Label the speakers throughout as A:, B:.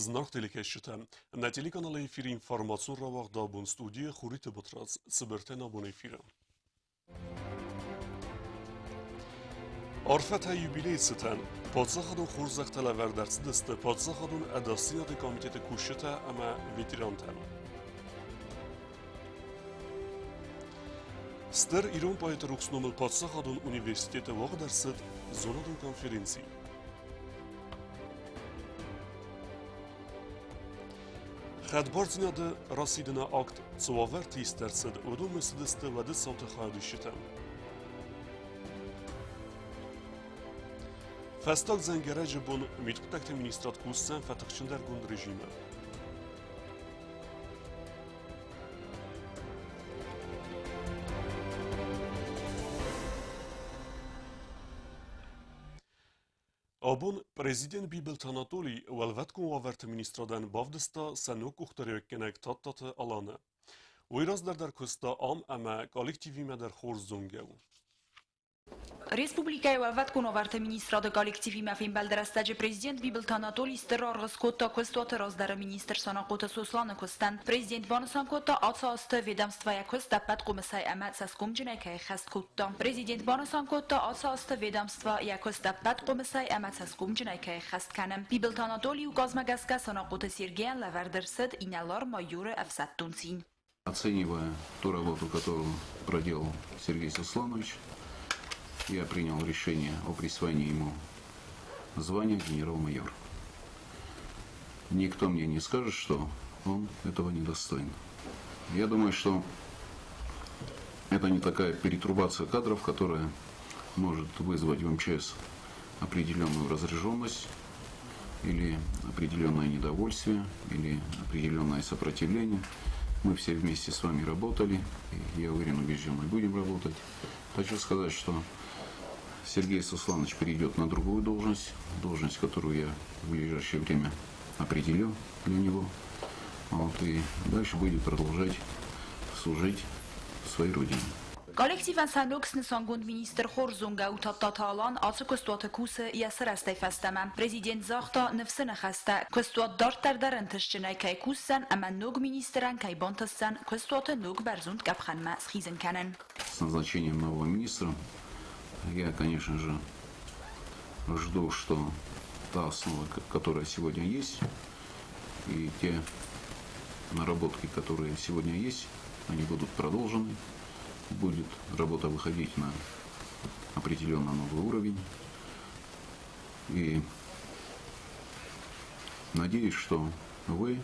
A: Зынаргъ телекӕсджытӕ, нӕ телеканалы эфиры информацион рауагъд абон студийы Хуриты Батрадз цыбыртӕн абон эфиры. Арфӕтӕ юбилейы цытӕн паддзахадон хорзӕхтӕ лӕвӕрд ӕрцыдысты паддзахадон ӕдасдзинады комитеты кусджытӕ ӕмӕ ветерантӕн. Стыр ирон поэты рухс номыл паддзахадон университеты уагъд ӕрцыд зонадон конференци. Хӕдбардзинады расидыны акт цы уавӕрты ист ӕрцыд, уыдонмӕ цыдысты уӕды цауты хайадисджытӕ. Фӕстаг дзӕнгӕрӕджы бон мидхъуыддӕгты министрад кусдзӕн фӕтыхджындӕргонд режимы. Абон президент Бибылты Анатолий Уӕлвӕткон уавӕрты министрадӕн бавдыста сӕ ног къухдариуӕггӕнӕг Тадтаты Аланы. Уый раздӕр дӕр куыста ам ӕмӕ коллективимӕ дӕр хорз зонгӕ у.
B: Республикӕйы Уӕлвӕткон уавӕрты министрады коллективимӕ фембӕлды рӕстӕджы президент Бибылты Анатолий стыр аргъ скодта куыстуаты раздӕры министр Санахъоты Сосланы куыстӕн. Президент банысан кодта, ацы азты ведомствойӕ куыст ӕппӕт хъомысӕй ӕмӕ цӕсгомджынӕй кӕй ӕххӕст кодта. Президент банысан кодта, ацы азты ведомство йӕ куыст ӕппӕт хъомысӕй ӕмӕ цӕсгомджынӕй кӕй ӕххӕст кӕны. Бибылты Анатолийы указмӕ гӕсгӕ Санахъоты Сергейӕн лӕвӕрд ӕрцыд инӕлар-майоры ӕфсӕддон цин.
C: Оценивая ту работу, которую проделал Сергей Сосланович, я принял решение о присвоении ему звания генерал-майор. Никто мне не скажет, что он этого не достоин. Я думаю, что это не такая перетрубация кадров, которая может вызвать в МЧС определенную разряженность или определенное недовольствие, или определенное сопротивление. Мы все вместе с вами работали, и я уверен, убежден, мы будем работать. Хочу сказать, что Сергей Сусланович перейдет на другую должность, должность, которую я в ближайшее время определю для него. Вот, и дальше будет продолжать служить своей родине.
B: Коллективӕн сӕ ног снысангонд министр хорз зонгӕ у Тадтаты Алан, ацы куыстуаты кусы йӕ сырӕзтӕй фӕстӕмӕ. Президент загъта ныфсы ныхӕстӕ, куыстуат дарддӕр дӕр ӕнтыстджынӕй кӕй кусдзӕн ӕмӕ ног министрӕн кӕй бантысдзӕн куыстуаты ног бӕрзонд къӕпхӕнмӕ схизын кӕнын.
C: С назначением нового министра я, конечно же, жду, что та основа, которая сегодня есть, и те наработки, которые сегодня есть, они будут продолжены, будет работа выходить на определенно новый уровень. И надеюсь, что вы,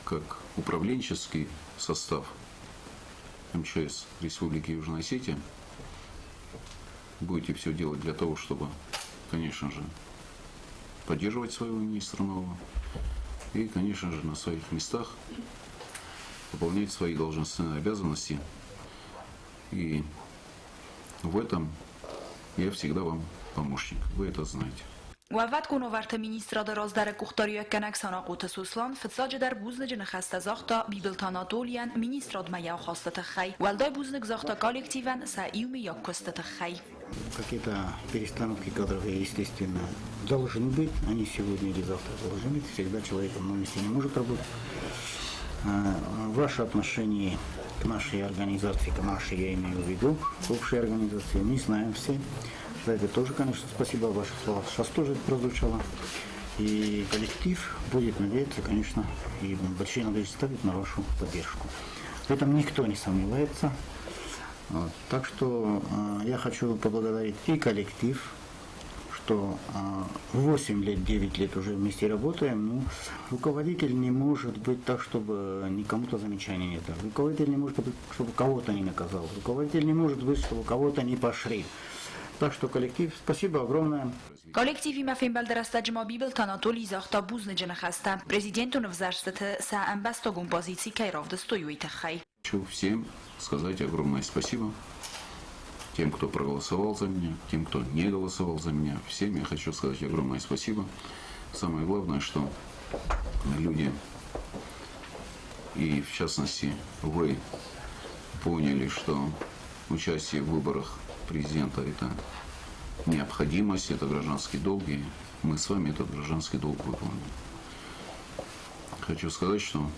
C: как управленческий состав МЧС Республики Южная Осетия, будете все делать для того, чтобы, конечно же, поддерживать своего министра нового и, конечно же, на своих местах выполнять свои должностные обязанности. И в этом я всегда вам помощник. Вы это знаете.
B: Уӕлвӕткон уавӕрты министрады раздӕры къухдариуӕггӕнӕг Санахъоты Сослан фыццаджыдӕр бузныджы ныхӕстӕ загъта Бибылты Анатолийӕн министрадмӕ йӕ ахасты тыххӕй. Уӕлдай бузныг загъта коллективӕн сӕ иумӕйаг куысты тыххӕй.
D: Какие-то перестановки кадров, естественно, должны быть. Они сегодня или завтра должны быть. Всегда человек в одном месте не может работать. Ваше отношение к нашей организации, к нашей, я имею в виду, к общей организации, мы знаем все. За это тоже, конечно, спасибо. Ваши слова сейчас тоже прозвучало. И коллектив будет надеяться, конечно, и большие надежды ставить на вашу поддержку. В этом никто не сомневается. Вот. Так что я хочу поблагодарить и коллектив, что 8 лет, 9 лет уже вместе работаем. Ну, руководитель не может быть так, чтобы никому-то замечания не дал. Руководитель не может быть, чтобы кого-то не наказал. Руководитель не может быть, чтобы кого-то не поощрил. Так что коллектив, спасибо огромное.
B: Коллективимӕ фембӕлды рӕстӕджы ма Бибылты Анатолий загъта бузныджы ныхӕстӕ, президентон ӕвзӕрстыты сӕ ӕмбӕстагон позици кӕй равдыстой, уый тыххӕй.
C: Хочу всем сказать огромное спасибо тем, кто проголосовал за меня, тем, кто не голосовал за меня. Всем я хочу сказать огромное спасибо. Самое главное, что люди, и в частности вы, поняли, что участие в выборах президента – это необходимость, это гражданский долг, и мы с вами этот гражданский долг выполним. Хочу сказать, что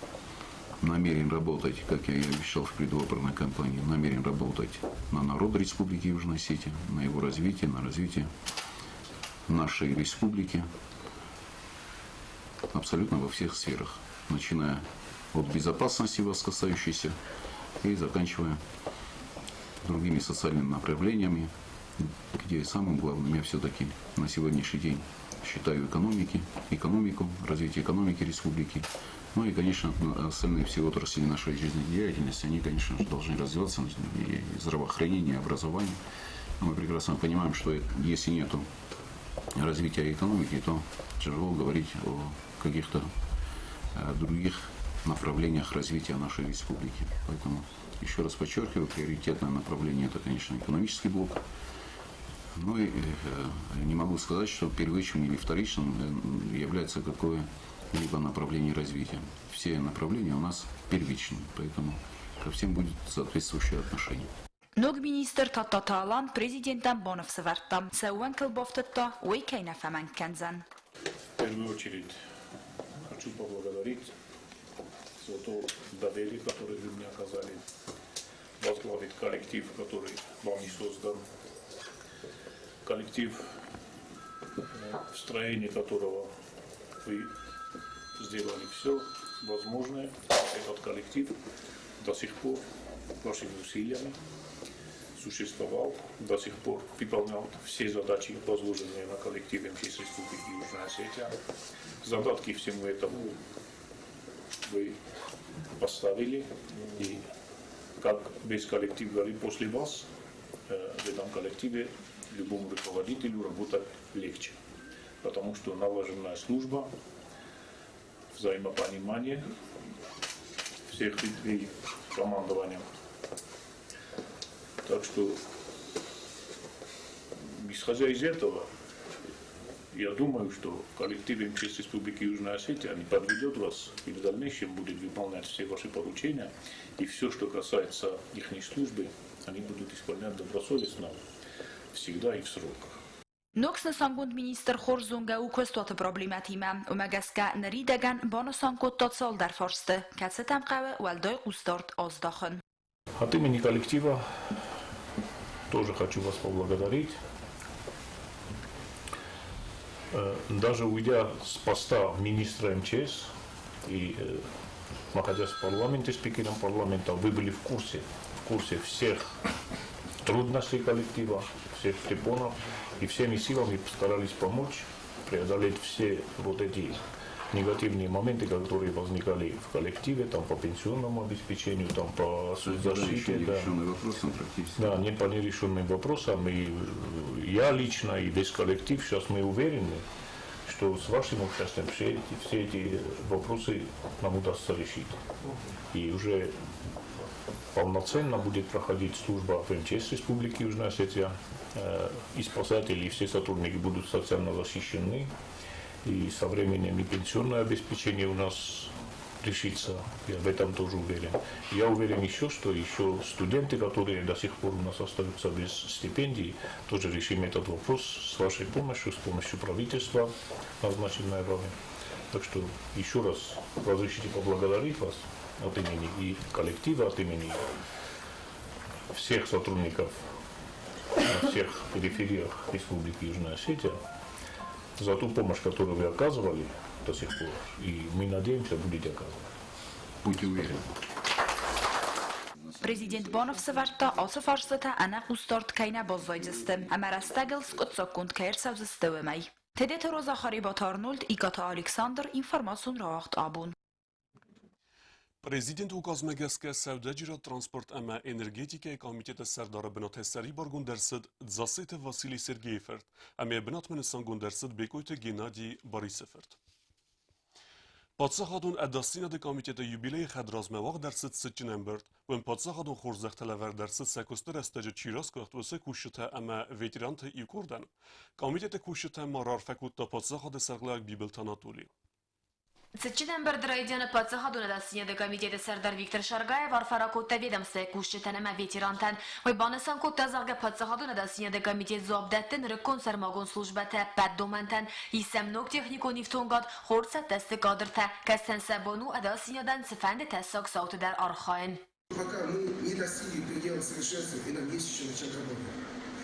C: намерен работать, как я и обещал в предвыборной кампании, намерен работать на народ Республики Южная Осетия, на его развитие, на развитие нашей республики абсолютно во всех сферах, начиная от безопасности вас касающейся и заканчивая другими социальными направлениями, где самым главным я все-таки на сегодняшний день считаю экономику, развитие экономики республики. Ну и, конечно, остальные все отрасли нашей жизнедеятельности, они, конечно же, должны развиваться, и здравоохранение, и образование. Но мы прекрасно понимаем, что если нету развития экономики, то тяжело говорить о каких-то других направлениях развития нашей республики. Поэтому, еще раз подчеркиваю, приоритетное направление – это, конечно, экономический блок. Ну и не могу сказать, что первичным или вторичным является какое-либо направление развития. Все направления у нас первичны, поэтому ко всем будет соответствующее отношение.
B: Ног министр Тадтаты Алан президентӕн баныфс ӕвӕрдта, цы ӕууӕнк ыл бафтыдта, уый кӕй нӕ фӕмӕнг кӕндзӕн.
E: В первую очередь хочу поблагодарить за то доверие, которое вы мне оказали, возглавить коллектив, который вами создан, коллектив, в строении которого вы сделали все возможное. Этот коллектив до сих пор вашими усилиями существовал, до сих пор выполнял все задачи, возложенные на коллектив МЧС Республики Южная Осетия. Задатки всему этому вы поставили, и как весь коллектив говорит, после вас в этом коллективе любому руководителю работать легче, потому что налаженная служба, взаимопонимание всех ветвей командования. Так что, исходя из этого, я думаю, что коллектив МЧС Республики Южная Осетия не подведет вас и в дальнейшем будет выполнять все ваши поручения. И все, что касается их службы, они будут исполнять добросовестно, всегда и в срок.
B: Ног снысангонд министр хорз зонгӕ у куыстуаты проблемӕтимӕ. Уымӕ гӕсгӕ ныридӕгӕн банысан кодта цалдӕр фарсты, кӕцытӕм хъӕуы уӕлдай хъусдард аздахын.
E: От имени коллектива тоже хочу вас поблагодарить. Даже уйдя с поста министра МЧС и находясь в парламенте, спикером парламента, вы были в курсе всех трудностей коллектива, всех препонов и всеми силами постарались помочь преодолеть все вот эти негативные моменты, которые возникали в коллективе, там по пенсионному обеспечению, там по соцзащите. Да.
C: Вопросам практически.
E: Да, не по нерешенным вопросам. И я лично, и весь коллектив, сейчас мы уверены, что с вашим участием все эти вопросы нам удастся решить. И уже полноценно будет проходить служба в МЧС Республики Южная Осетия. И спасатели, и все сотрудники будут социально защищены. И со временем и пенсионное обеспечение у нас решится. Я в этом тоже уверен. Я уверен еще, что еще студенты, которые до сих пор у нас остаются без стипендий, тоже решим этот вопрос с вашей помощью, с помощью правительства, назначенной вами. Так что еще раз разрешите поблагодарить вас от имени и коллектива, от имени всех сотрудников на всех перифериях Республики Южная Осетия за ту помощь, которую вы оказывали до сих пор. И мы надеемся, будете оказывать.
C: Будьте уверены.
B: Президент баныфс ӕвӕрдта, ацы фарстытӕ ӕнӕ хъусдард кӕй нӕ баззайдзысты ӕмӕ рӕстӕгыл скъуыддзаггонд кӕй ӕрцӕудзысты, уымӕй. Тедеты Роза, Харебаты Арнольд, Икъаты Александр, информацион рауагъд Абон.
A: Президенты указмӕ гӕсгӕ сӕудӕджерад, транспорт ӕмӕ энергетикӕйы комитеты сӕрдары бынатӕй сӕрибаргонд ӕрцыд Дзасеты Василий Сергейы фырт ӕмӕ йӕ бынатмӕ нысангонд ӕрцыд Бекъойты Геннадий Борисы фырт. Паддзахадон ӕдасдзинады комитеты юбилейы хӕдразмӕ уагъд ӕрцыд цытджын ӕмбырд. Уым паддзахадон хорзӕхтӕ лӕвӕрд ӕрцыд сӕ куысты рӕстӕджы чи расгуыхт, уыцы кусджытӕ ӕмӕ ветеранты иу къордӕн. Комитеты кусджытӕн ма раарфӕ кодта паддзахады сӕргълӕууӕг Бибылты Анатоли.
F: Цытджын ӕмбырды райдианы Паддзахадон ӕдасдзинады комитеты сӕрдар Виктор Шаргаев арфӕ ракодта ведомствойы кусджытӕн ӕмӕ ветерантӕн. Уый банысан кодта, зӕгъгӕ, Паддзахадон ӕдасдзинады комитет дзуапп дӕтты нырыккон сӕрмагонд службӕтӕ ӕппӕт домӕнтӕн, ис сӕм ног техникон ифтонгад, хорз цӕттӕ сты кадртӕ, кӕцытӕн сӕ бон у ӕдасдзинадӕн цыфӕнды тӕссаг цауты дӕр архайын.
G: Пока мы не достигли предела совершенства, и нам есть еще над чем работать.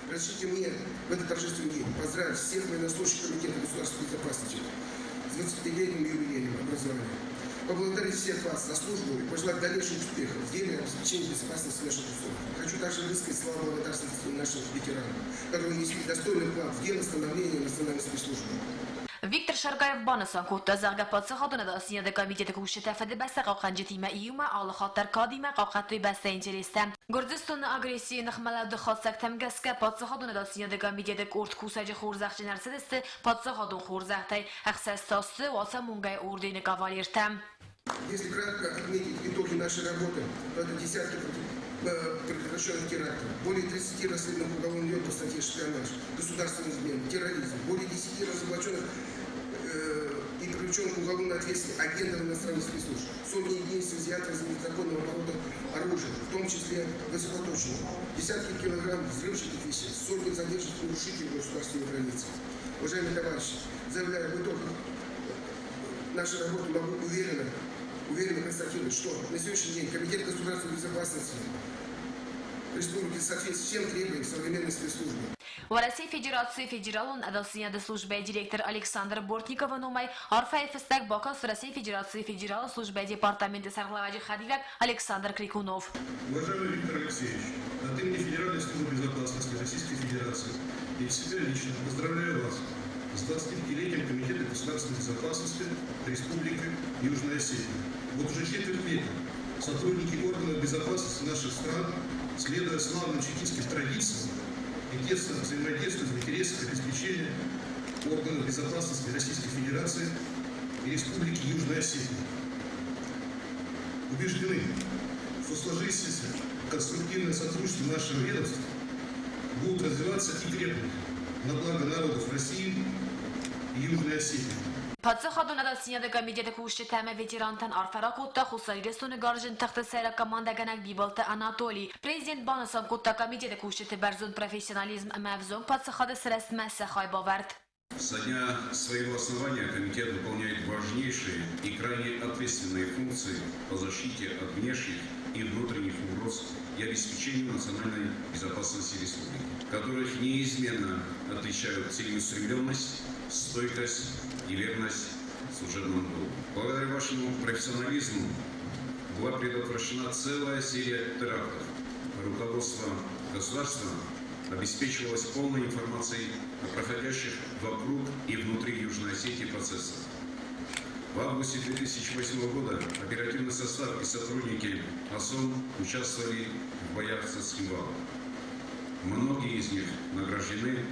G: Разрешите мне в этот торжественный день поздравить всех военнослужащих Комитета государственной безопасности с 25-летним юбилеем образования. Поблагодарить всех вас за службу и пожелать дальнейших успехов в деле обеспечения безопасности наших услуг. Хочу также высказать слова благодарности нашим ветеранам, которые внесли достойный вклад в дело становления национальной спецслужбы.
F: Виктор Шаргаев банысан кодта, зӕгъгӕ, Паддзахадон ӕдасдзинады комитеты кусджытӕ Фыдыбӕстӕ хъахъхъӕнджытимӕ иумӕ алы хатт дӕр кадимӕ хъахъхъӕдтой бӕстӕйы интерестӕ. Гуырдзыстоны агрессийы ныхмӕлӕуды хатдзӕгтӕм гӕсгӕ Паддзахадон ӕдасдзинады комитеты къорд кусӕджы хорзӕхджын ӕрцыдысты паддзахадон хорзӕхтӕй, ӕхсӕз та сты Уацамонгӕйы ордены кавалертӕ.
G: Если кратко отметить итоги нашей работы, то это десятки предотвращенных терактов, более 30 расследованных уголовных дел по статье «Шпионаж», государственный измена, терроризм, более 10 разоблаченных и привлеченных к уголовной ответственности агентов иностранных спецслужб, сотни единиц изъятых за незаконного оборота оружия, в том числе высокоточного, десятки килограмм взрывчатых веществ, сотни задержанных нарушителей государственной границы. Уважаемые товарищи, заявляю, в итогах нашей работы могу уверенно констатировать, что на сегодняшний день Комитет государственной безопасности Республики соответствует всем требованиям современной спецслужбы.
F: Уӕрӕсейы Федерацийы Федералон ӕдасдзинады службӕйы директор Александр Бортниковы номӕй арфӕйы фыстӕг бакаст Российы Федерацийы Федералон службӕйы департаменты сӕргълӕууӕджы хӕдивӕг Александр Крикунов.
H: Уважаемый Виктор Алексеевич, от имени Федеральной службы безопасности Российской Федерации и себя лично поздравляю вас с 25-летием Комитета государственной безопасности Республики Южная Осетия. Вот уже четверть века сотрудники органов безопасности наших стран, следуя славным чекистским традициям и тесно взаимодействуют в интересах обеспечения органов безопасности Российской Федерации и Республики Южная Осетия. Убеждены, что сложившееся конструктивное сотрудничество нашего ведомства будут развиваться и крепнуть на благо народов России и Южной Осетии.
F: Паддзахадон ӕдасдзинады комитеты кусджытӕ ӕмӕ ветерантӕн арфӕ ракодта Хуссар Ирыстоны гарзджын тыхты сӕйраг командӕгӕнӕг Бибылты Анатоли. Президент банысан кодта комитеты кусджыты бӕрзонд профессионализм ӕмӕ ӕвзонг паддзахады сырӕзтмӕ сӕ хайбавӕрд.
C: Со дня своего основания комитет выполняет важнейшие и крайне ответственные функции по защите от внешних и внутренних угроз и обеспечению национальной безопасности республики, которых неизменно отличают целеустремленность, стойкость и верность служебному долгу. Благодаря вашему профессионализму была предотвращена целая серия терактов. Руководство государства обеспечивалось полной информацией о проходящих вокруг и внутри Южной Осетии процессах. В августе 2008 года оперативный состав и сотрудники ОСОН участвовали в боях со Цхинвалом. Многие из них награждены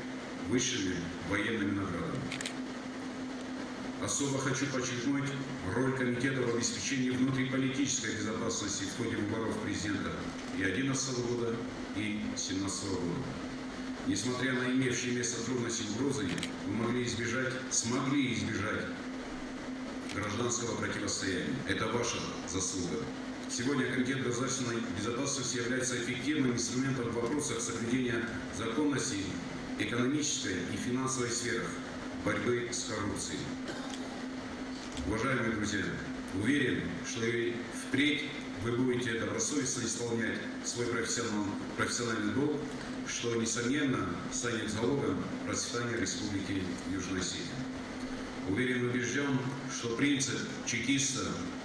C: высшими военными наградами. Особо хочу подчеркнуть роль комитета в обеспечении внутриполитической безопасности в ходе выборов президента и 2011 года, и 2017 года. Несмотря на имевшие место трудности и угрозы, мы могли избежать, смогли избежать гражданского противостояния. Это ваша заслуга. Сегодня Комитет государственной безопасности является эффективным инструментом в вопросах соблюдения законности экономической и финансовой сферах борьбы с коррупцией. Уважаемые друзья, уверен, что и впредь вы будете добросовестно исполнять свой профессиональный долг, что, несомненно, станет залогом процветания Республики Южная Осетия. Уверен и убежден, что принцип чекиста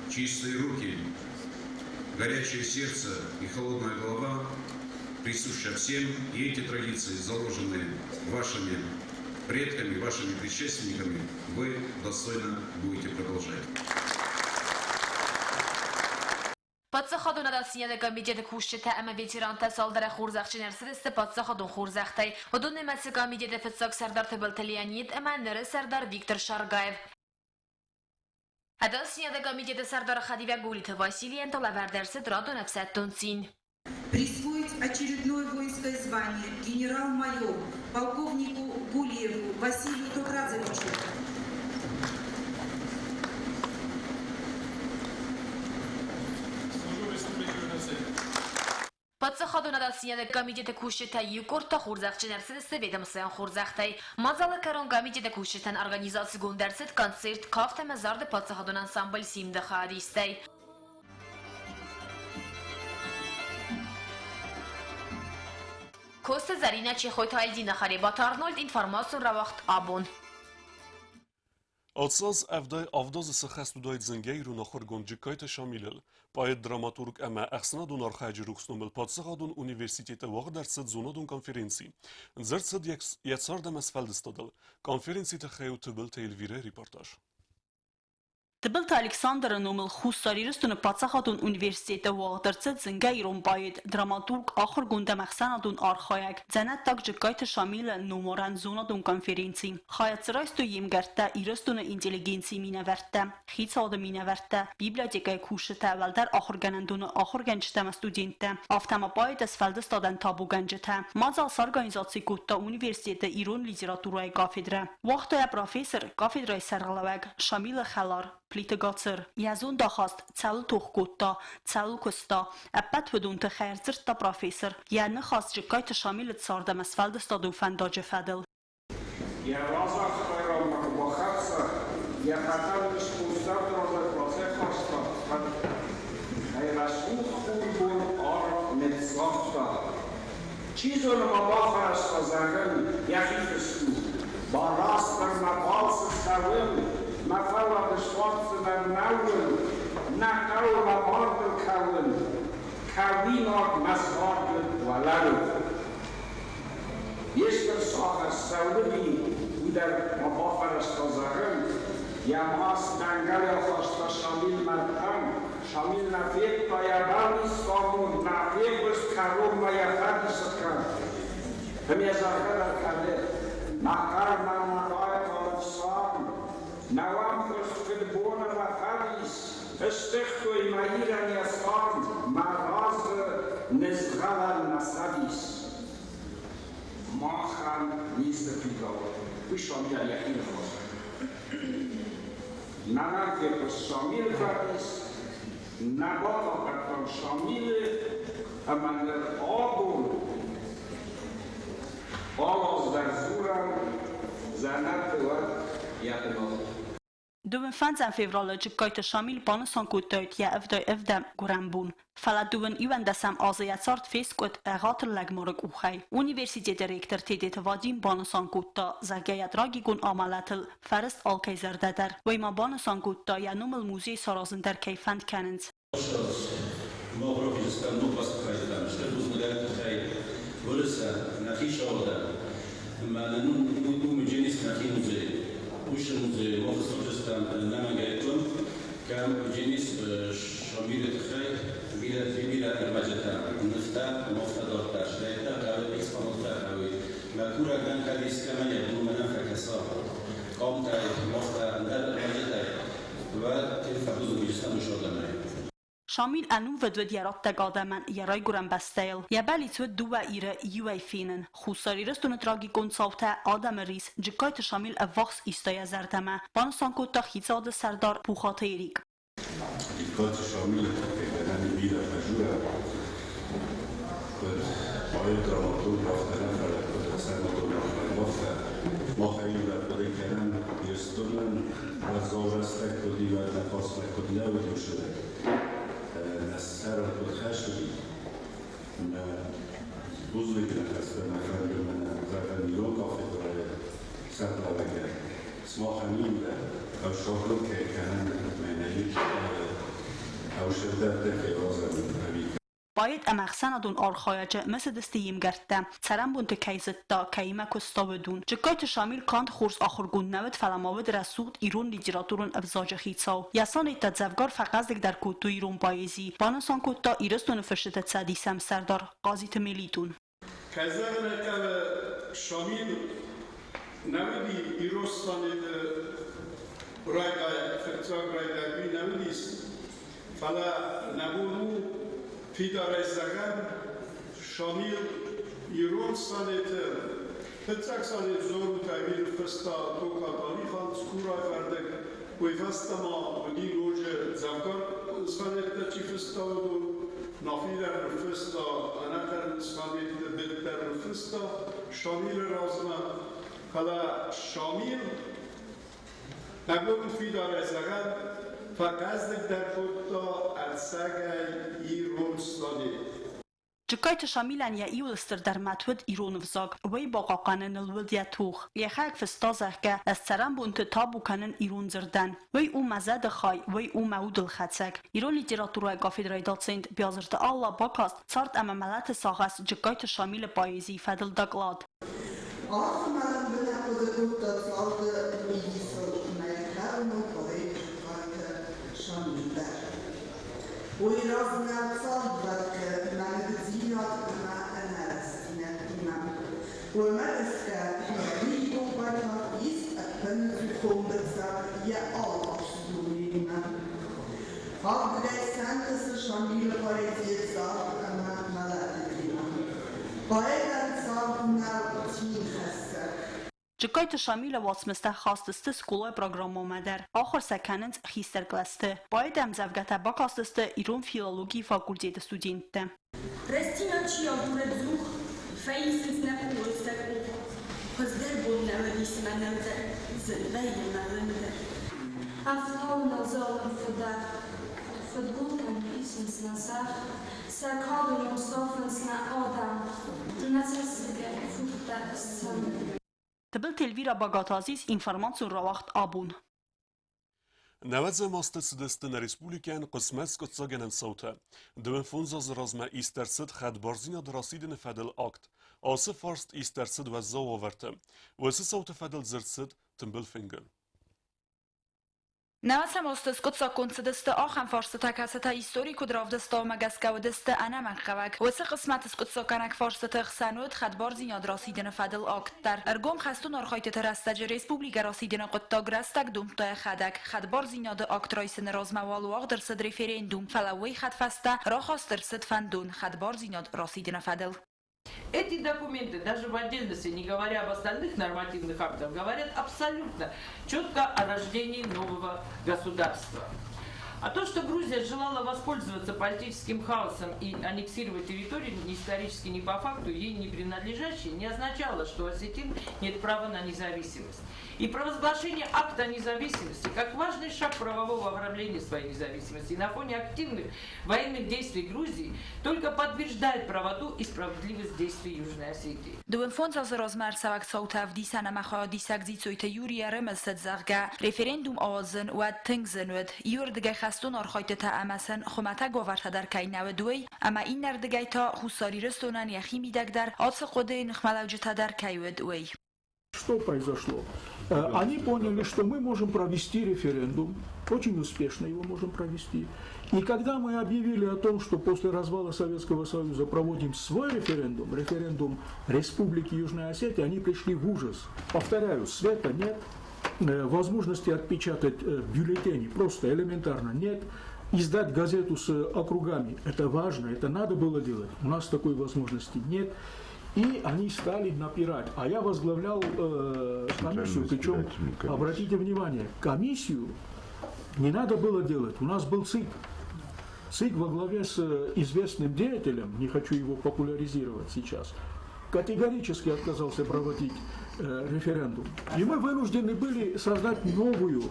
C: «чистые руки», горячее сердце и холодная голова присуща всем, и эти традиции, заложенные вашими предками, вашими предшественниками, вы достойно будете продолжать.
F: Паддзахадон ӕдасдзинады комитеты кусджытӕ ӕмӕ ветерантӕ цалдӕрӕй хорзӕхджын ӕрцыдысты паддзахадон хорзӕхтӕй. Уыдон нымӕцы комитеты фыццаг сӕрдар Тыбылты Леонид ӕмӕ ныры сӕрдар Виктор Шаргаев. Ӕдасдзинады комитеты сӕрдары хӕдивӕг Гулиты Василийӕн та лӕвӕрд ӕрцыд радон ӕфсӕддон цин.
I: Присвоить очередное воинское звание генерал-майор полковнику Гулиеву Василию Тотрадзовичу.
F: Паддзахадон ӕдасдзинады комитеты кусджытӕ иу къорд та хорзӕхджын ӕрцыдысты ведомствӕйӕн хорзӕхтӕй. Мадзалы кӕрон комитеты кусджытӕн организацигонд ӕрцыд концерт кафт ӕмӕ зарды паддзахадон ансамбль Симд-ы хайадистӕй. Коцты Зӕринӕ, Чехойты Альдина, Харебаты Арнольд, информацион рауагъд абон.
A: Ацы аз 77 азы сӕххӕст уыдаид зынгӕ ирон ахуыргонд Джыккайты Шамилыл. Поэт-драматург ӕмӕ ӕхсӕнадон архайӕджы рухс номыл паддзахадон университеты уагъд ӕрцыд зонадон конференци. Дзырд цыд йӕ цард ӕмӕ сфӕлдыстадыл. Конференцийы тыххӕй у Тыбылты Эльвирӕйы репортаж.
J: Тыбылты Александры номыл Хуссар Ирыстоны паддзахадон университеты уагъд ӕрцыд зынгӕ ирон поэт, драматург, ахуыргонд ӕмӕ ӕхсӕнадон архайӕг, дзӕнӕттаг Джыккайты Шамилы номарӕн зонадон конференци. Хайад дзы райстой йе мгӕрттӕ, Ирыстоны интеллигенцийы минӕвӕрттӕ, хицауады минӕвӕрттӕ, библиотекӕйы кусджытӕ, уӕлдӕр ахуыргӕнӕндоны ахуыргӕнджытӕ ӕмӕ студенттӕ, афтӕ ма поэты сфӕлдыстадӕн табугӕнджытӕ. Мадзал сорганизаци кодта университеты ирон литературӕйы кафедрӕ. Уагъта йӕ профессор, кафедрӕйы сӕргълӕууӕг Шамилы хӕлар Плиты Гацыр. Йӕ зондахаст цӕуыл тох кодта, цӕуыл куыста, ӕппӕт уыдон тыххӕй ӕрдзырдта профессор. Йӕ ныхас Джыккайты Шамилы цард ӕмӕ сфӕлдыстадон фӕндаджы фӕдыл.
K: Йӕ разагъд куы бахӕццӕ, йӕ хатӕн искусствӕдоны бацӕйхаста, уӕд ӕй рӕсугъд хурбон арв ныццавта. Чи зоны ма бафӕрӕзта зӕгъын йӕхи фыст у, Барастыр мӕ балцы цӕуын, мӕ фӕллад ысуадздзынӕн нӕуыл, нӕ хъӕуы мӕ мардыл кӕуын, кӕуинаг мӕ царды уӕлӕуыл. Йе стыр сахар Сӕуыди, уый дӕр ма бафӕрӕзта зӕгъын, йӕ маст дӕнгӕл ахаста Шамил мӕрдтӕм, Шамил нӕ федта йӕ бӕллиц амонд, нӕ фехъуыст кӕронмӕ йӕ фӕдисы хъӕр. Ӕмӕ зӕгъгӕ дӕр кӕны, мӕ хъӕрмӕ нӕ райхъал ӕфсарм, нӕ уӕм хъуыст фыдбон ӕмӕ фӕдис, ыстыхтой мӕ Ирӕн йӕ царм, мӕ разы нызгъӕлӕн мӕ цӕдис. Махӕн ницы фидауы, уый Шамилӕн йӕхи ныхас. Мӕнӕн фехъуыст Шамилы фӕдис, нӕ бахъахъхъӕдтам Шамилы ӕмӕ ныр абон алаз дӕр дзурӕм, дзӕнӕты уӕд йӕ бынат.
J: Дыууын фӕндзӕм февралы Джыккайты Шамил банысан кодтаид йӕ 77-ӕм гуырӕнбон. Фӕлӕ дыууын иуӕндӕсӕм азы йӕ цард фескъуыд ӕгъатыр лӕгмары къухӕй. Университеты ректор Тедеты Вадим банысан кодта, зӕгъгӕ йӕ трагикон амӕлӕтыл фӕрыст алкӕй зӕрдӕ дӕр. Уый ма банысан кодта, йӕ номыл музей саразын дӕр кӕй фӕнд кӕнынц.
L: Мах рахизыстӕм ног бӕстыхӕйттӕм, стыр бузныг тыххӕй Уырысы нӕхи сауӕдӕн ӕмӕ нын уый уыдженис нӕхи музей. Уыцы музей мах сырхыстӕм нӕмӕнгӕйттон, кӕм уыдженис Шамилы тыххӕй бирӕ бирӕ ӕрмӕджытӕ, нывтӕ, махтӕ дардта, стӕй та хъӕуы экспонаттӕ хъӕуы. Мӕ курӕг дӕн, кӕд искӕмӕ йӕ бон мӕнӕн фӕкӕса, къамтӕй, махтӕ, ӕндӕр ӕрмӕджытӕй, Уӕд фӕбузыг уыдыстӕм уыщодӕмӕй.
J: Шамил ӕнувыд уыд йӕ раттӕг адӕмӕн йӕ райгуырӕн бӕстӕйыл. Йӕ бӕллиц уыд дыууӕ Иры иуӕй фенын. Хуссар Ирыстоны трагикон цаутӕ, адӕмы рис Джыккайты Шамил ӕввахс иста йӕ зӕрдӕмӕ, банысан кодта хицауады сӕрдар Пухаты Эрик.
M: Джыккайты Шамилы тыххӕй гӕнӕн бирӕ фӕзурӕм, куыд поэт, драматург, афтӕ нӕ, фӕлӕ куыд ӕхсӕнадон архайӕг, афтӕ. Мах ӕй иу ӕрхъуыды кӕнӕм Ирыстонӕн уӕззау рӕстӕг куыд и, уӕд нӕ фарсмӕ куыд нӕ уыд уыцы нӕ сӕрыл куыд хӕс уыди. Ӕмӕ бузныг ныхӕстӕ мӕ фӕнды мӕнӕ зӕгъӕн ирон кафедрӕйы сӕргълӕууӕгӕн. Сымахӕн иумӕ ӕвзагыл кӕй кӕнӕм мӕнӕ ӕвзӕрдӕртӕ кӕй уадзӕм ӕви
J: Поэт ӕмӕ ӕхсӕнадон архайӕджы мысыдысты йе мгӕрттӕ, цӕрӕнбонты кӕй зыдта, кӕимӕ куыста, уыдон. Джыккайты Шамил канд хорз ахуыргонд нӕ уыд, фӕлӕ ма уыд рӕсугъд ирон литературон ӕвзаджы хицау. Йӕ сонеттӕ дзӕвгар фӕхъӕздыгдӕр кодтой ирон поэзи, банысан кодта Ирыстоны фысджыты цӕдисы ӕмсӕрдар Хъазиты Мелитон.
K: Кӕй зӕгъын ӕй хъӕуы, Шамил нӕ уыди Ирыстоны райдайӕг, фыццаг райдайӕг уый нӕ уыдис, фӕлӕ нӕ бон у фидарӕй зӕгъӕм, Шамил ирон сонеты фыццаг сонет Зорутӕй уый ныффыста Токаты Алихан Цкурайы фӕрдыг, уый фӕстӕ ма уыди ноджы дзӕвгар сонеттӕ чи фыста, уыдон.
N: Нафи дӕр ныффыста, ӕнӕхъӕн Советты быд дӕр ныффыста Шамилы размӕ, фӕлӕ Шамил нӕ бон у фидарӕй зӕгъӕн, фӕхъӕздыгдӕр кодта ӕцӕгӕй ирон Совет.
J: Джыккайты Шамилӕн йӕ иуыл стырдӕр мӕт уыд ирон ӕвзаг, уый бахъахъхъӕныныл уыд йӕ тох. Йӕхӕдӕг фыста, зӕгъгӕ, ӕз цӕрӕнбонты табу кӕнын ирон дзырдӕн. Уый у мӕ зӕды хай, уый у мӕ удылхӕцӕг. Ирон литературӕйы кафедрӕйы доцент Биазырты Алла бакаст Цард ӕмӕ мӕлӕты сагъӕс Джыккайты Шамилы поэзийы фӕдыл доклад.
O: Арф ӕмӕ лӕмбынӕг хъуыды кодта царды мидисыл мӕйкӕроны поэт Джыккайты Шамил дӕр. Уый размӕ цардвӕткы мӕнгдзинад ӕмӕ ӕнӕрастдзинӕдтимӕ. Уымӕ гӕсгӕ йӕ лирикон хъайтар ис ӕппынӕдзухон быцӕу йӕ алыварс дунеимӕ. Ардыгӕй сӕнтысы Шамилы поэзийы цард ӕмӕ мӕлӕты темӕ. Поэтӕн цард нӕу цинхӕссӕг.
J: Джыккайты Шамилы уацмыстӕ хаст сты скъолайы программӕмӕ дӕр, ахуыр сӕ кӕнынц хистӕр кълӕсты. Поэты ӕмдзӕвгӕтӕ бакастысты ирон филологийы факультеты студенттӕ.
P: Рӕстдзинад чи агуры ӕдзух, фӕисынц нӕ къулыл сӕ къух. Хуыздӕр бон нӕ уыдис мӕнӕн дӕр, зын вӕййы мӕлын дӕр.
Q: Ӕфтауы нӕ залым фыдӕх, фыдгултӕн исынц нӕ зӕхх, Сӕ кады ном сафынц нӕ адӕм, нӕ цӕссыгӕй фурдтӕ ссӕуы.
J: Тыбылты Эльвира Багаты Азиз информацион рауагъд абон.
A: Нӕуӕдзӕм азты цыдысты нӕ республикӕйӕн хъысмӕт скъуыддзаггӕнӕн цаутӕ. Дыууын фондз азы размӕ ист ӕрцыд хӕдбардзинады расидыны фӕдыл акт. Ацы фарст ист ӕрцыд уӕззау уавӕрты. Уыцы цауты фӕдыл дзырд цыд тымбыл фынгы.
B: Нӕуӕдзӕм азты скъуыддзаггонд цыдысты ахӕм фарстытӕ, кӕцытӕ истори куыд равдыста, уымӕ гӕсгӕ уыдысты ӕнӕмӕнгхъӕуӕг. Уыцы хъысмӕты скъуыддзаггӕнӕг фарстыты хсӕн уыд хӕдбардзинад расидыны фӕдыл акт дӕр. Ӕргом хӕстон архайдтыты рӕстӕджы республикӕ расидыны хъуыддаг рӕстӕг домдта йӕхӕдӕг. Хӕдбардзинады акт райсыны размӕ уал уагъд ӕрцыд референдум, фӕлӕ уый хӕдфӕстӕ рахаст ӕрцыд фӕндон хӕдбардзинад расидыны фӕдыл.
R: Эти документы, даже в отдельности, не говоря об остальных нормативных актах, говорят абсолютно четко о рождении нового государства. А то, что Грузия желала воспользоваться политическим хаосом и аннексировать территорию ни исторически, ни по факту, ей не принадлежащие, не означало, что у осетин нет права на независимость. И провозглашение акта независимости как важный шаг правового оформления своей независимости на фоне активных военных действий Грузии только подтверждает правоту и справедливость действий Южной Осетии.
B: Дыууын фондз азы размӕ ӕрцӕуӕг цаутӕ ӕвдисӕн ӕмӕ хайадисӕг Дзиццойты Юрий ӕрымысыд, зӕгъгӕ, референдум ауадзын уӕд тынг зын уыд. Иуырдыгӕй хӕстон архайдтытӕ ӕмӕ сын хуымӕтӕг уавӕртӕ дӕр кӕй нӕ уыд, уый, ӕмӕ иннӕрдыгӕй та Хуссар Ирыстонӕн йӕхи мидӕг дӕр ацы хъуыдыйы ныхмӕлӕуджытӕ дӕр кӕй уыд, уый.
S: Что произошло? Они поняли, что мы можем провести референдум, очень успешно его можем провести. И когда мы объявили о том, что после развала Советского Союза проводим свой референдум, референдум Республики Южная Осетия, они пришли в ужас. Повторяю, света нет, возможности отпечатать бюллетени просто элементарно нет. Издать газету с округами – это важно, это надо было делать. У нас такой возможности нет. И они стали напирать. А я возглавлял комиссию, причем, обратите внимание, комиссию не надо было делать. У нас был ЦИК. ЦИК во главе с известным деятелем, не хочу его популяризировать сейчас, категорически отказался проводить референдум. И мы вынуждены были создать новую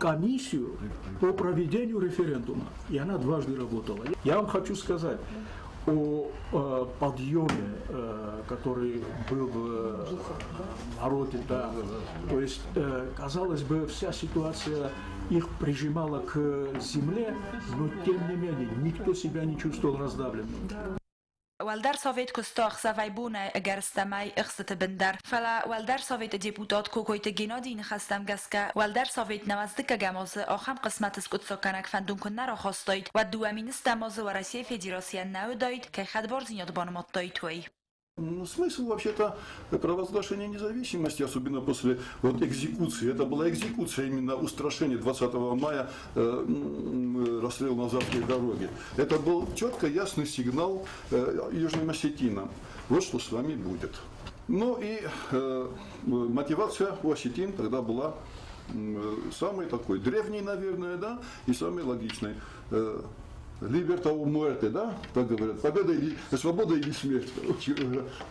S: комиссию по проведению референдума. И она дважды работала. Я вам хочу сказать о подъеме, который был в народе. Да. То есть, казалось бы, вся ситуация их прижимала к земле, но тем не менее никто себя не чувствовал раздавленным.
B: Уӕлдӕр Совет куыста ӕхсӕвӕй-бонӕй ӕгӕрыстӕмӕй ӕхстыты бын дӕр. Фӕлӕ Уӕлдӕр Советы депутат Кокойты Геннадийы ныхӕстӕм гӕсгӕ, Уӕлдӕр Совет нӕуӕдз дыккӕгӕм азы ахӕм хъысмӕты скъуыддзаггӕнӕг фӕндон куыннӕ рахастаид, уӕд 2000 азы Уӕрӕсейы Федерацийӕн нӕ уыдаид, кӕй хӕдбардзинад банымадтаид, уый.
N: Ну, смысл вообще-то провозглашения независимости, особенно после вот экзекуции, это была экзекуция именно устрашение 20 мая расстрел на Азовской дороге. Это был четко ясный сигнал южным осетинам. Вот что с вами будет. Ну и мотивация у осетин тогда была самой такой древней, наверное, да, и самой логичной. Libertà o muerte, да, так говорят, победа или свобода или смерть. Короче.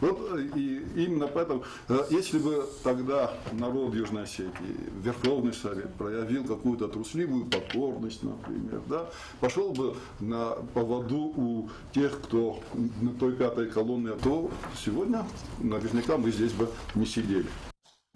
N: Вот и именно поэтому, если бы тогда народ Южной Осетии, Верховный Совет проявил какую-то трусливую покорность, например, да, пошел бы на поводу у тех, кто на той пятой колонне, то сегодня наверняка мы здесь бы не сидели.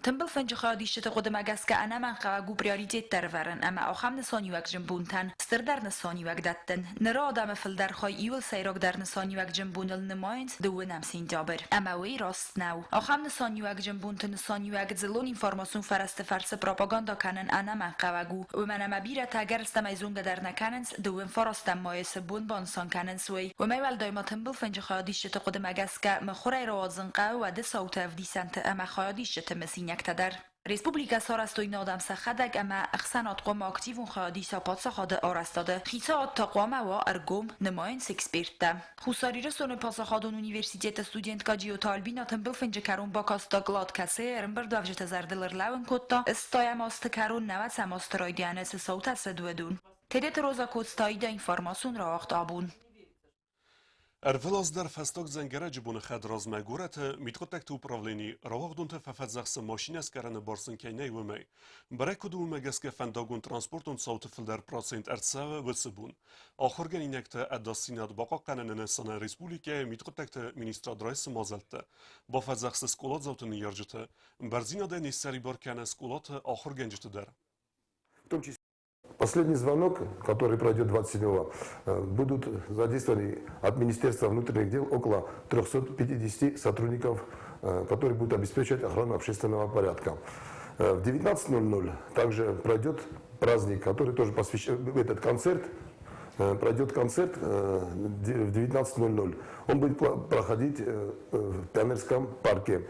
B: Тымбыл фынджы хайадисджыты хъуыдымӕ гӕсгӕ ӕнӕмӕнгхъӕуӕг у приоритеттӕ ӕрывӕрын ӕмӕ ахӕм нысаниуӕгджын бонтӕн стырдӕр нысаниуӕг дӕттын. Ныры адӕмы фылдӕр хай иууыл сӕйрагдӕр нысаниуӕгджын боныл нымайынц дыууынӕм сентябрь. Ӕмӕ уый раст нӕу. Ахӕм нысаниуӕгджын бонты нысаниуӕг дзыллон информацион фӕрӕзты фӕрцы пропагандӕ кӕнын ӕнӕмӕнгхъӕуӕг у, уымӕн ӕмӕ бирӕтӕ ӕгӕрыстӕмӕй зонгӕ дӕр нӕ кӕнынц, дыууын фарастӕм майы цы бон банысан кӕнынц, уый. Уымӕй уӕлдай ма тымбыл фынджы хайадисджыты хъуыдымӕ гӕсгӕ, мыхуырӕй рауадзын хъӕуы уӕды цауты ӕвдисӕнты ӕмӕ хайадисджыты мысинӕгтӕ дӕр. Республикӕ сарӕзтой нӕ адӕм сӕхӕдӕг ӕмӕ ӕхсӕнад хъуамӕ активон хайад иса паддзахады арӕзтады. Хицауад та хъуамӕ уа ӕргом, нымайынц эксперттӕ. Хуссар Ирыстоны паддзахадон университеты студенткӕ Джиоты Альбина тымбыл фынджы кӕрон бакаст доклад, кӕцыйы ӕрӕмбырдуӕвджыты зӕрдыл ӕрлӕууын кодта, ӕстайӕм азты кӕрон нӕуӕдзӕм азты райдианы цы цаутӕ цыд, уыдон. Тедеты Роза Коцтаида информацион рауагъд абон.
A: Ӕрвылаз дӕр фӕстаг дзӕнгӕрӕджы боны хӕдразмӕ горӕты мидхъуыддӕгты управлени рауагъдонты фӕфӕдзӕхсы машинӕскъӕрӕны бар сын кӕй нӕй, уымӕй. Бӕрӕг куыд у, уымӕ гӕсгӕ фӕндагон-транспортон цауты фылдӕр процент ӕрцӕуы уыцы бон. Ахуыргӕнинӕгты ӕдасдзинад бахъахъхъӕныны нысанӕн республикӕйы мидхъуыддӕгты министрад райсы мадзӕлттӕ. Бафӕдзӕхсы скъоладзауты ныййарджыты, бӕрндзинадӕй не ссӕрибар кӕны скъолаты ахуыргӕнджыты дӕр.
T: В том числе Последний звонок, который пройдет 27-го, будут задействованы от Министерства внутренних дел около 350 сотрудников, которые будут обеспечивать охрану общественного порядка. В 19:00 также пройдет праздник, который тоже посвящен, этот концерт, пройдет концерт в 19:00. Он будет проходить в Пионерском парке.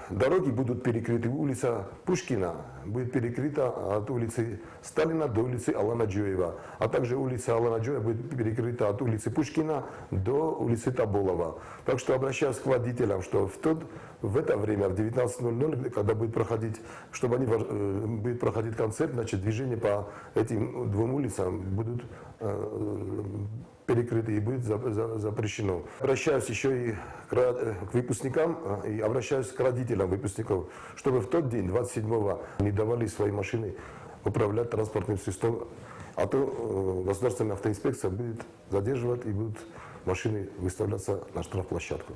T: Дороги будут перекрыты. Улица Пушкина будет перекрыта от улицы Сталина до улицы Алана Джоева. А также улица Алана Джоева будет перекрыта от улицы Пушкина до улицы Таболова. Так что обращаюсь к водителям, что в это время, в 19:00, когда будет проходить, чтобы они, будет проходить концерт, значит, движение по этим двум улицам будут перекрыты и будет запрещено. Обращаюсь еще и к выпускникам и обращаюсь к родителям выпускников, чтобы в тот день, 27-го, не давали свои машины управлять транспортным средством, а то государственная автоинспекция будет задерживать и будут машины выставляться на штрафплощадку.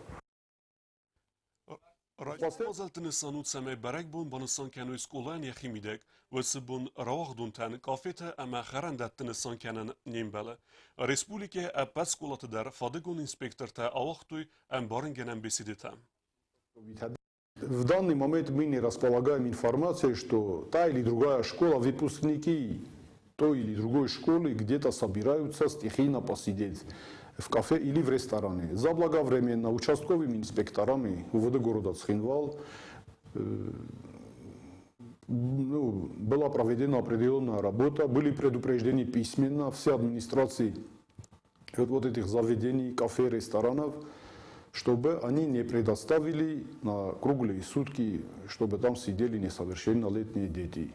A: Мадзӕлтты нысан у, цӕмӕй бӕрӕгбон банысан кӕной скъолайӕн йӕхи мидӕг, уыцы бон рауагъдонтӕн кафетӕ ӕмӕ хӕрӕндӕтты нысан кӕнын не мбӕлы. Республикӕйы ӕппӕт скъолаты дӕр фадыгон инспектортӕ ауагътой ӕмбарынгӕнӕн беседӕтӕ.
U: В данный момент мы не располагаем информацией, что та или другая школа, выпускники той или другой школы где-то собираются стихийно посидеть в кафе или в ресторане. Заблаговременно участковыми инспекторами УВД города Цхинвал была проведена определенная работа, были предупреждены письменно все администрации вот этих заведений, кафе, ресторанов, чтобы они не предоставили на круглые сутки, чтобы там сидели несовершеннолетние дети.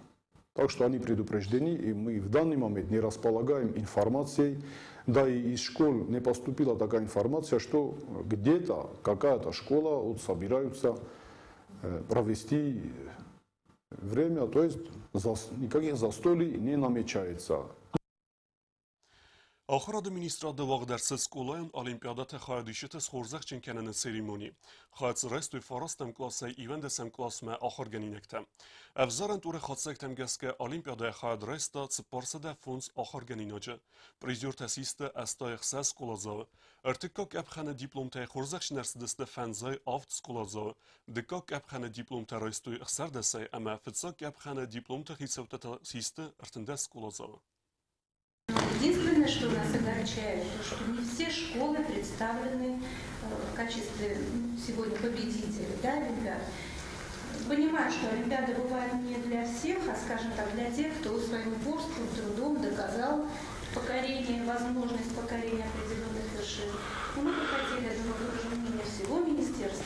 U: Так что они предупреждены, и мы в данный момент не располагаем информацией, да и из школ не поступила такая информация, что где-то какая-то школа собираются провести время, то есть никаких застолий не намечается.
A: Ахуырады министрады уагъд ӕрцыд скъолайон олимпиадӕты хайадисджыты схорзӕхджын кӕныны церемони. Хайад дзы райстой фарастӕм къласӕй иуӕндӕсӕм къласмӕ ахуыргӕнинӕгтӕ. Ӕвзарӕн туры хатдзӕгтӕм гӕсгӕ олимпиадӕйы хайад райста 405 ахуыргӕнинаджы. Призертӕ систы 86 скъоладзауы. Ӕртыккаг къӕпхӕны дипломтӕй хорзӕхджын ӕрцыдысты 57 скъоладзауы. Дыккаг къӕпхӕны дипломтӕ райстой ӕхсӕрдӕсӕй ӕмӕ фыццаг къӕпхӕны дипломты хицӕуттӕ та систы 13 скъоладзауы.
V: Единственное, что нас огорчает, то, что не все школы представлены в качестве сегодня победителей, да, Олимпиад. Понимаю, что Олимпиада бывает не для всех, а, скажем так, для тех, кто своим упорством, трудом доказал покорение, возможность покорения определенных вершин. Но мы бы хотели, я думаю, выражу мнение всего министерства,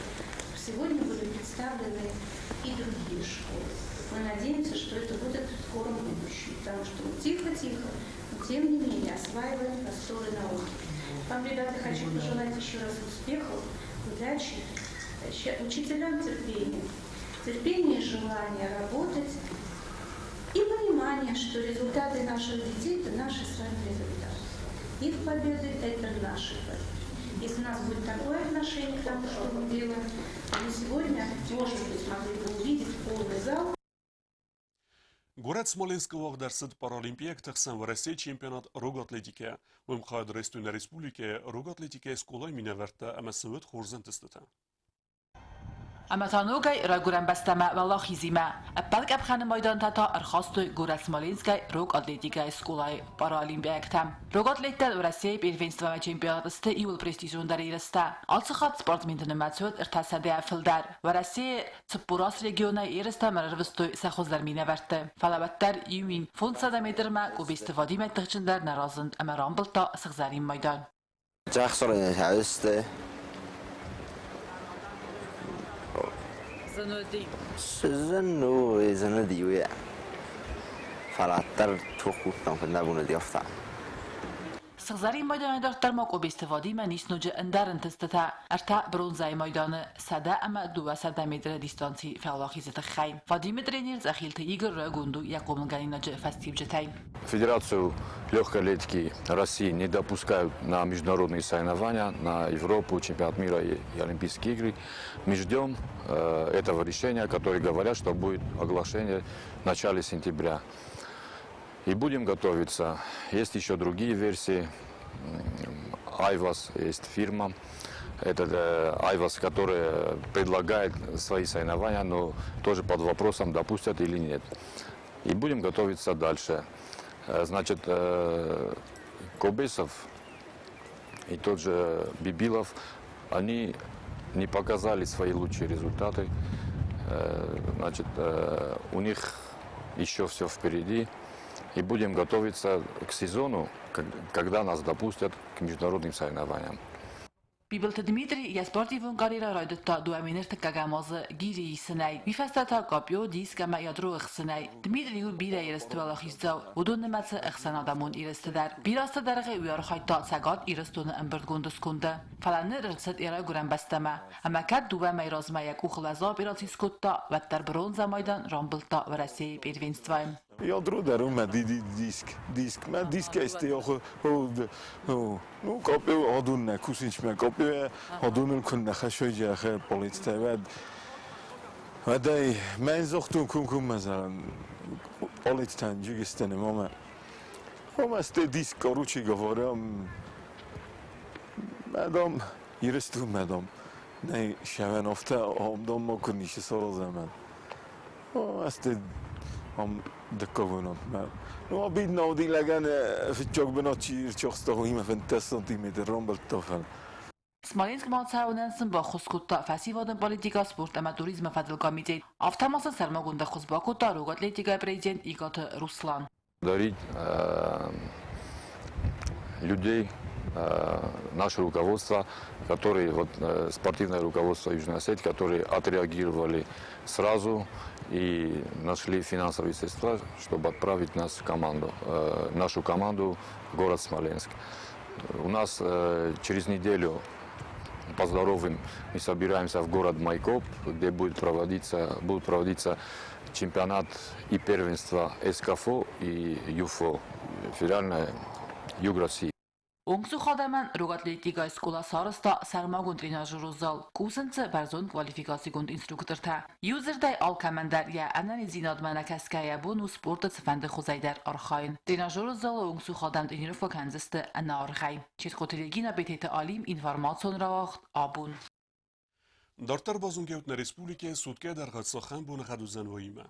V: чтобы сегодня были представлены и другие школы. Мы надеемся, что это будет в скором будущем, потому что тихо-тихо, но тем не менее осваиваем просторы науки. Вам, ребята, хочу пожелать еще раз успехов, удачи, учителям терпения. Терпение и желание работать и понимание, что результаты наших детей – это наши с вами результаты. Их победы – это наши победы. Если у нас будет такое отношение к тому, что мы делаем, мы сегодня, может быть, могли бы увидеть полный зал.
A: Горӕт Смоленскы уагъд ӕрцыд паралимпиӕгты хсӕн Уӕрӕсейы чемпионат рог атлетикӕйӕ. Уым хайад райстой нӕ республикӕйы рог атлетикӕйы скъолайы минӕвӕрттӕ ӕмӕ сын уыд хорз ӕнтыстытӕ.
B: Ӕмӕ та ногӕй райгуырӕн бӕстӕмӕ уӕлахизимӕ. Ӕппӕт къӕпхӕны майдантӕ та ӕрхастой горӕт Смоленскӕй рог атлетикӕйы скъолайы паралимпиӕгтӕ. Рог атлеттӕн Уӕрӕсейы первенствомӕ чемпионат сты иууыл престижондӕр ерыстӕ. Ацы хатт спортсменты нымӕц уыд ӕртӕсӕдӕйӕ фылдӕр. Уӕрӕсейы 40 регионӕй ерыстӕм ӕрӕрвыстой сӕ хуыздӕр минӕвӕртты. Фӕлӕ уӕддӕр 1500 метрмӕ Къубесты Вадимӕй тыхджындӕр нӕ разынд ӕмӕ рамбылдта сыгъзӕрин майдан.
D: Цӕхсорӕн Зынуди, уе. Фӕлӕ дӕр тох кодтам, куыд нӕ бон уыди, афтӕ.
B: Сыгъзӕрин майданӕй дарддӕр ма Къобесты Вадимӕн ис ноджы ӕндӕр ӕнтыстытӕ ӕртӕ бронзӕйы майданы 100 ӕмӕ 200 метры дистанци фӕуӕлахизы тыххӕй. Вадимы тренер Цъӕхилты Игорь райгонд у йӕ хъомылгӕнинаджы фӕстиуджытӕй.
E: Федерацию легкой атлетики России не допускают на международные соревнования, на Европу, чемпионат мира и Олимпийские игры. Мы ждем этого решения, которое говорят, что будет оглашение в начале сентября. И будем готовиться. Есть еще другие версии. Айвас есть фирма. Этот Айвас, которая предлагает свои соревнования, но тоже под вопросом, допустят или нет. И будем готовиться дальше. Значит, Кобесов и тот же Бибилов, они не показали свои лучшие результаты. Значит, у них еще все впереди. И будем готовиться к сезону, когда нас допустят к международным соревнованиям.
B: Бибылты Дмитрий йӕ спортивон карьерӕ райдыдта 2001 азы гири исынӕй. Уый фӕстӕ та къопьо, диск ӕмӕ ядро ӕхсынӕй. Дмитрий у бирӕ ерысты уӕлахиздзау, уыдон нымӕцы ӕхсӕнадӕмон ерысты дӕр. Бирӕ азты дӕргъы уый архайдта Цӕгат Ирыстоны ӕмбырдгонды сконды. Фӕлӕ ныр ӕрцыд йӕ райгуырӕн бӕстӕмӕ. Ӕмӕ кӕд дыууӕ мӕйы размӕ йӕ къухыл уӕззау операци скодта, уӕддӕр бронзӕ майдан рамбылдта Уӕрӕсейы первенствойы.
W: Ядро дӕр у мӕ диск, диск. Мӕ дискӕй ну, къопьо адон нӕ кусынч мӕ къопьо адоныл куыннӕ хӕссой джӕхы полицтӕ, уӕд уӕдӕй мӕн зохтун кум мазалан полицтан джигистене мама. Ома сте диск, короче говоря, мадам Ирыстун мадам. Не шавен офта омдом ма куниши сорозамен. Ezt am дыккавынат. Ну, обидно, одилеген фитчок беначи ирчохста хоиме 50 сантиметр рамбылдта фел.
B: Смоленскмӕ ацӕуынӕн сын баххуыс кодта фӕсивӕдон политикӕ, спорт ӕмӕ туризмы фӕдыл комитет. Афтӕ ма сын сӕрмагонд ӕххуыс бакодта рог атлетикӕйы президент Икъаты Руслан.
E: Дарить людей, наше руководство, которые, вот, спортивное руководство Южной Осетии, которые отреагировали сразу и нашли финансовые средства, чтобы отправить нас в команду, нашу команду в город Смоленск. У нас через неделю по здоровым мы собираемся в город Майкоп, где будут проводиться чемпионат и первенство СКФО и ЮФО, федеральная Юг России.
B: Онгцух адӕмӕн рог атлетикӕйы скъола сарӕзта сӕрмагонд тренажерон зал. Кусынц дзы бӕрзонд квалификацигонд инструктортӕ. Иу дзырдӕй, алкӕмӕн дӕр йӕ ӕнӕниздзинадмӕ нӕкӕсгӕйӕ бон у спорты цыфӕнды хуызӕй дӕр архайын. Тренажерон залы онгцух адӕм тренировкӕ кӕндзысты ӕнӕаргъӕй. Четхъоты Регина, Бететы Алим, информацион рауагъд «Абон».
A: Дарддӕр базонгӕут нӕ республикӕйы суткӕйы дӕргъы цахӕм боныгъӕд уыдзӕн, уыимӕ.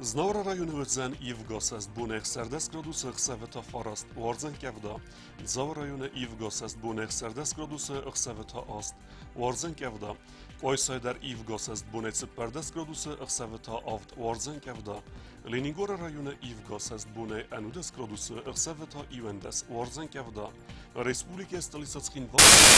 A: Знауыры районы уыдзӕн ивгӕ сӕст бонӕй 16 градусы, ӕхсӕвы та 9. Уардзӕн къӕвда. Дзауы районы ивгӕ сӕст бонӕй 16 градусы, ӕхсӕвы та 8. Уардзӕн къӕвда. Къуайсайы дӕр ивгӕ сӕст бонӕй 14 градусы, ӕхсӕвы та 7. Уардзӕн къӕвда. Ленингоры районы ивгӕ сӕст бонӕй 11 градусы, ӕхсӕвы та 11. Уардзӕн къӕвда. Республикӕйы столицӕ Цхинвалы